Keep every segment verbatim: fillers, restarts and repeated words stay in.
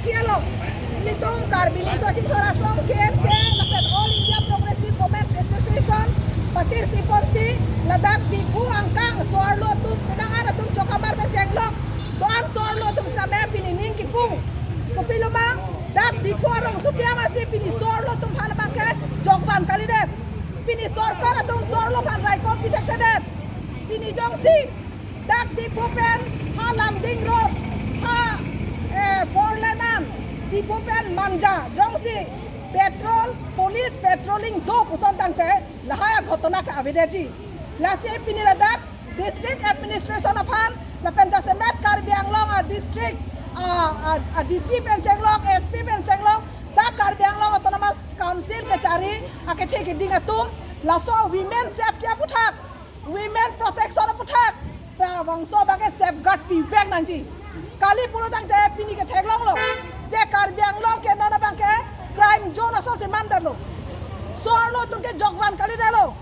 Kialo, ilitum Karbi Riso Chingthor Asong, K N C, lapen All India Progressive Women Association, Patir People si, ladak Diphu angkang so-arlo atum, penang-an atum chokamar pen chenglok, do-an so-arlo atum sitame pini ning kipung. Kopiloma, dak Diphu arongsopi amatsi pini so-arlo atum halabang ke jokvan kalidet. Pini sorkar atum so-arlo aphan raikom pithekthedet. Pini jongsi dak Diphu pen ha Lumding Road, ha, eh, four lane an, Diphu pen Manja jongsi patrol, police patrolling do puson tangte lahai aghotona ke avedetji. Lasi pini ladak district administration aphan lapen jasemet Karbi Anglong a district a, a, a D C pen chenglok, S P pen chenglok, dak Karbi Anglong Autonomous Council kachari akethe keding atum, laso women safety aputhak, women protection aputhak, bangso abang ke safeguard pivek nangji. Kali pulo tangte pini ke theklonglo je Karbi Anglong ke non abang ke crime zone aso si mandetlo. So-arlo atum ke jokvan kalidetlo.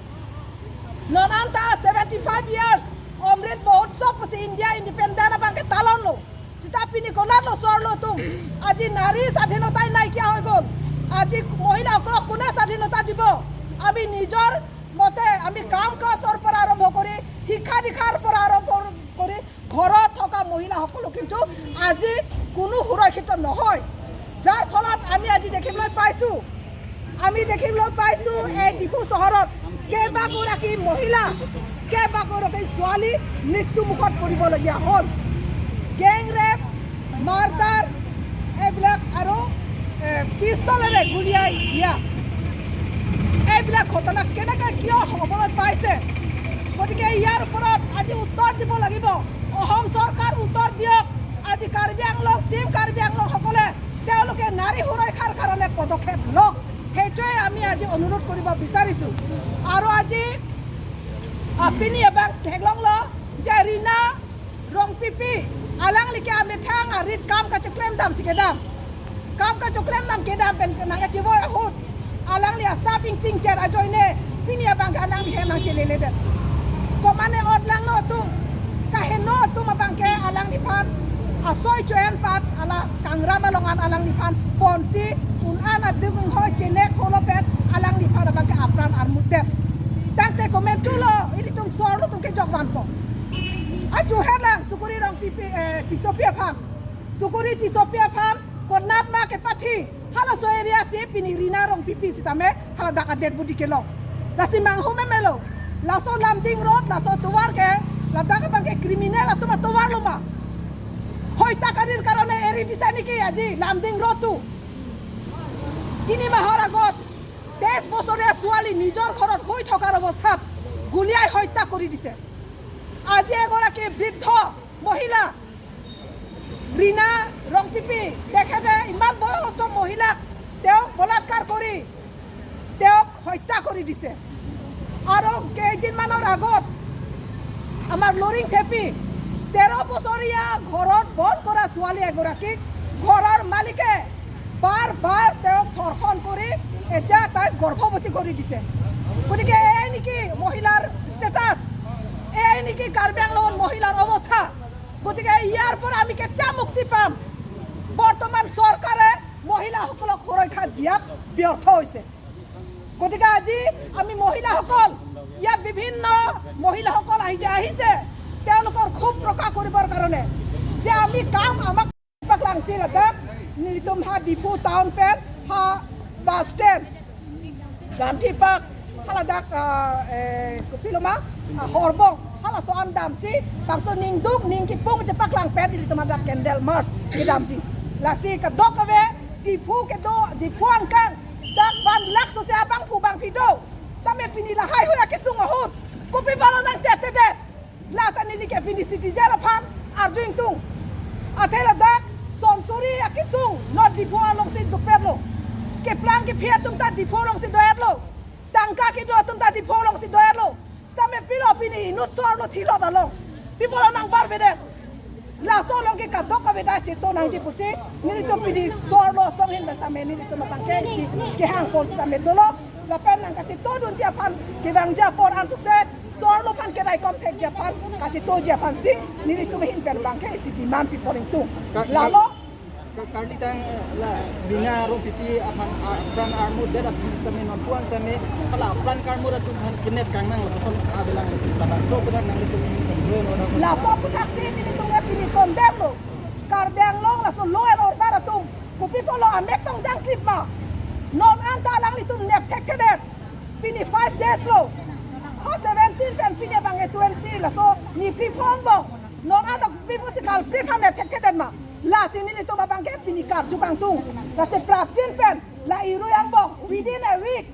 Non anta seventy-five years Amrit Mahotsav pusi India independent abang ke talonlo. Sita pini konatlo so-arlo atum? আজি নাৰী স্বাধীনতাই নাইকিয়া হৈ গ'ল। আজি মহিলাসকলক কোনে স্বাধীনতা দিব? আমি নিজৰ মতে আমি কাম কাজৰ পৰা আৰম্ভ কৰি, শিক্ষা দীক্ষাৰ পৰা আৰম্ভ কৰি, ঘৰত থকা মহিলাসকলো কিন্তু আজি কোনো সুৰক্ষিত নহয়। যাৰ ফলত আমি আজি দেখিবলৈ পাইছো, আমি দেখিবলৈ পাইছো এই ডিফু চহৰত কেইবাগৰাকী মহিলা, কেইবাগৰাকী ছোৱালী মৃত্যুমুখত পৰিবলগীয়া হ'ল। গেং ৰেপ, মাৰ্ডাৰ, এইবিলাক আৰু, এ, পিষ্টলেৰে গুলীয়াই দিয়া, এইবিলাক ঘটনা কেনেকে কিয় হ'বলৈ পাইছে? গতিকে ইয়াৰ ওপৰত আজি উত্তৰ দিব লাগিব। অসম চৰকাৰ উত্তৰ দিয়ক। আজি কাৰ্বি আংলং, টিম কাৰ্বি আংলংসকলে তেওঁলোকে নাৰী সুৰক্ষাৰ কাৰণে পদক্ষেপ লওক, সেইটোৱে আমি আজি অনুৰোধ কৰিব বিচাৰিছো। আৰু আজি, আ, pini abang theklonglo je Rina Rongpipi, alangli ke amethang arit kam kacheklem damsi kedam. Kam kacheklem dam kedam pen nangkachevoi ahut alangli asap ingtingcher ajoine pini abang ke alangli hem nangcheleledet. Komane otlangno atum, kaheno atum abang ke alangliphan asoi cho-en pat hala kangram along an alangliphan ponsi un-an adung inghoi chenek holo pen alangliphan abang ke apran armutdet. Tangte komantulo ilitum so-arlo atum ke jokvanpo. Achu herlang Sukuri Rongpipi, eh, Tissopi aphan. Sukuri Tissopi aphan konat ma kepathi halaso area si pini Rina Rongpipi sitame haladak adet budi kelong. Lasi manghu memelo. Laso Lumding Road, laso tovar ke, ladak abang ke criminal atum atovarlo ma? হত্যা কাৰীৰ কাৰণে এৰি দিছে নেকি আজি লামডিং ৰোডটো? তিনি মাহৰ আগত তেইছ বছৰীয়া ছোৱালী নিজৰ ঘৰত শুই থকাৰ অৱস্থাত গুলীয়াই হত্যা কৰি দিছে। আজি এগৰাকী বৃদ্ধ মহিলা ৰীনা ৰংপিপি, তেখেতে ইমান বয়সস্থ মহিলাক তেওঁক বলাৎকাৰ কৰি তেওঁক হত্যা কৰি দিছে। আৰু কেইদিনমানৰ আগত আমাৰ লৰিং থেপী তেৰ বছৰীয়া ঘৰত বন্ধ কৰা ছোৱালী এগৰাকীক ঘৰৰ মালিকে বাৰ বাৰ তেওঁক ধৰ্ষণ কৰি এতিয়া তাইক গৰ্ভৱতী কৰি দিছে। গতিকে এয়াই নেকি মহিলাৰ ষ্টেটাছ? এয়াই নেকি কাৰ্বি আংলঙত মহিলাৰ অৱস্থা? গতিকে ইয়াৰ পৰা আমি কেতিয়া মুক্তি পাম? বৰ্তমান চৰকাৰে মহিলাসকলক সুৰক্ষা দিয়াত ব্যৰ্থ হৈছে। গতিকে আজি আমি মহিলাসকল, ইয়াত বিভিন্ন মহিলাসকল আহি যে আহিছে, তেওঁলোকৰ ক্ষোভ প্ৰকাশ কৰিবৰ কাৰণে যে আমি কাম আমাক paklangsi ladak nelitum ha Diphu town pen ha bus stand, Gandhi Park, haladak, ah, eh, kopiloma, ah, Horbong, halaso an damsi bangso ningduk ningkipung chepaklang pen ilitum hadak candle march kedamji. Lasi kadokave Diphu kedo, Diphu angkang dak van lakh sose abangphu bangphi do. Tame pini lahaihui akesung ahut kopi balo nangtetedet? Lata neli ke pini citizen aphan arju ingtung. Athe ladak Sonsuri akesung non Diphu alongsi dopetlo. Keplang kephi atum ta Diphu alongsi doetlo. Tangka kedo atum ta Diphu alongsi doetlo. Sitame pilo pini inut so-arlo thilot along, pi pulo nangbarbedet? Laso along ke kadokave ta cheto nangji pusi nelitum pini so-arlo asong ahin pen sitame nelitum abang ke isi kehang pon sitame dolo. Lapen nangkachetodunji aphan, kevangji apor ansose so-arlo aphan keraikom thekji aphan, kachetoji aphansi nelitum ahin pen abang ke isi demand pi pon ingtung. Lalo Karli tang la Rina Rongpipi aphan, ah, apran armu det aphan sitame non puan sitame hala apran karmu atum aphan kidnap kangnang lapuson avelang si tabangso pura nanglitum condemn lo. Laso aputhaksi nelitum pini condemn lo. Karbi Anglong laso law and order atum kopi pulo amek tong jangklip ma. Non anta alanglitum nep thekthedet. Pini five days lo. O seventeen pen pini abang twenty laso ni phli phongo. Non anta kopi pusi kalphli aphan nep thekthedet ma. Lasi nelitum abangke pini karju kangtung. Lasi prapjin pen la irui angbong within a week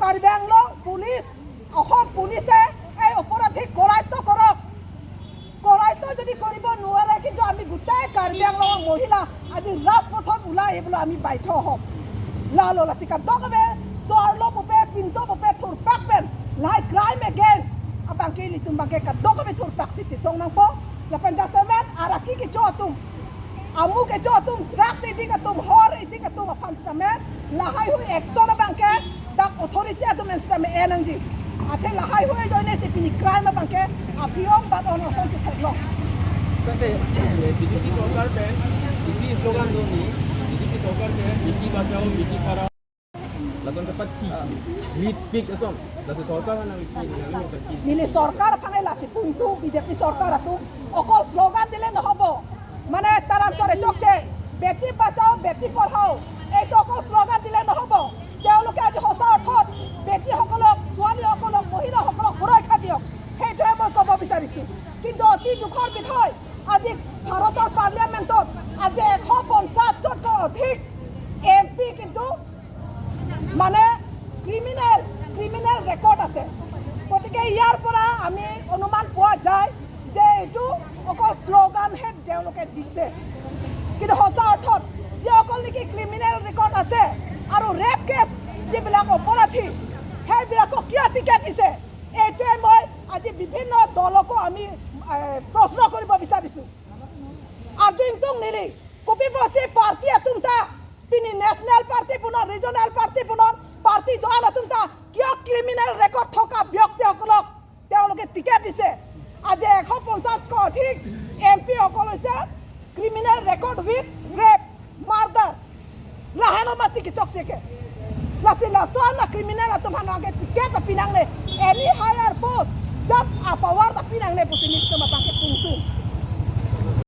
Karbi Anglong police, Assam police e, ei oporadhi koraito korok. Koraito jodi koribo nuware, kintu ami gotai Karbi Anglong mehila aji rajpothot ulai ahibolo ami baidho hom. Lalo lasi kadokave sorlo pupe, pinso pupe thurpak pen lahai crime against abangke ilitum abangke kadokave thurpaksi chesong nangpo. Lapen jasemet araki kecho atum, amuk kecho atum, drugs addict atum, whore addict atum aphan sitame lahaihui action abangke dak authority atum pen sitame en nangji. Athe lahaihui ajoine si pini crime abangke aphi-ong bat-on ason si theklong. Tangte, eh, B J P sorkar pen isi slogan do ni, B J P sorkar pen beti bachao, beti padhao. Lason ke pathi, mipik ason. Lasi sorkar aphan nang mipik, nang mipik. Neli sorkar aphan lasi pungtu, B J P sorkar atum okol slogan dile nohobo. Mane taram chore chokche, beti bachao, beti padhao, এইটো okol slogan dile nohobo. তেওঁলোকে আজি সঁচা অৰ্থত বেটী সকলক, ছোৱালী সকলক, মহিলা সকলক সুৰক্ষা দিয়ক, সেইটোৱে মই ক'ব বিচাৰিছো। কিন্তু অতি দুখৰ বিষয়, আজি ভাৰতৰ পাৰ্লিয়ামেণ্টত আজি এশ পঞ্চাশতকৈ অধিক এম পি কিন্তু মানে ক্ৰিমিনেল, ক্ৰিমিনেল ৰেকৰ্ড আছে। গতিকে ইয়াৰ পৰা আমি অনুমান পোৱা যায় যে এইটো অকল শ্লোগানহে তেওঁলোকে দিছে, কিন্তু সঁচা অৰ্থত যিসকল নেকি ক্ৰিমিনেল ৰেকৰ্ড আছে আৰু ৰেপ কেছ যিবিলাক অপৰাধী, সেইবিলাকক কিয় টিকেট দিছে, এইটোৱে মই আজি বিভিন্ন দলকো আমি, এ, প্ৰশ্ন কৰিব বিচাৰিছো। Arju ingtung neli, kopi pusi party atum ta, pini national party punon, regional party punon, party do-an atum ta, কিয় ক্ৰিমিনেল ৰেকৰ্ড থকা ব্যক্তিসকলক তেওঁলোকে টিকেট দিছে? আজি এশ পঞ্চাশতকৈ অধিক এম পি সকল হৈছে criminal record with rape, murder. Lahenlo mati kechokche ke. Lasi laso-an a-criminal atum aphan abangke ticket ta pinangne. Any higher post, jat a-power ta pinangne pusi nelitum abangke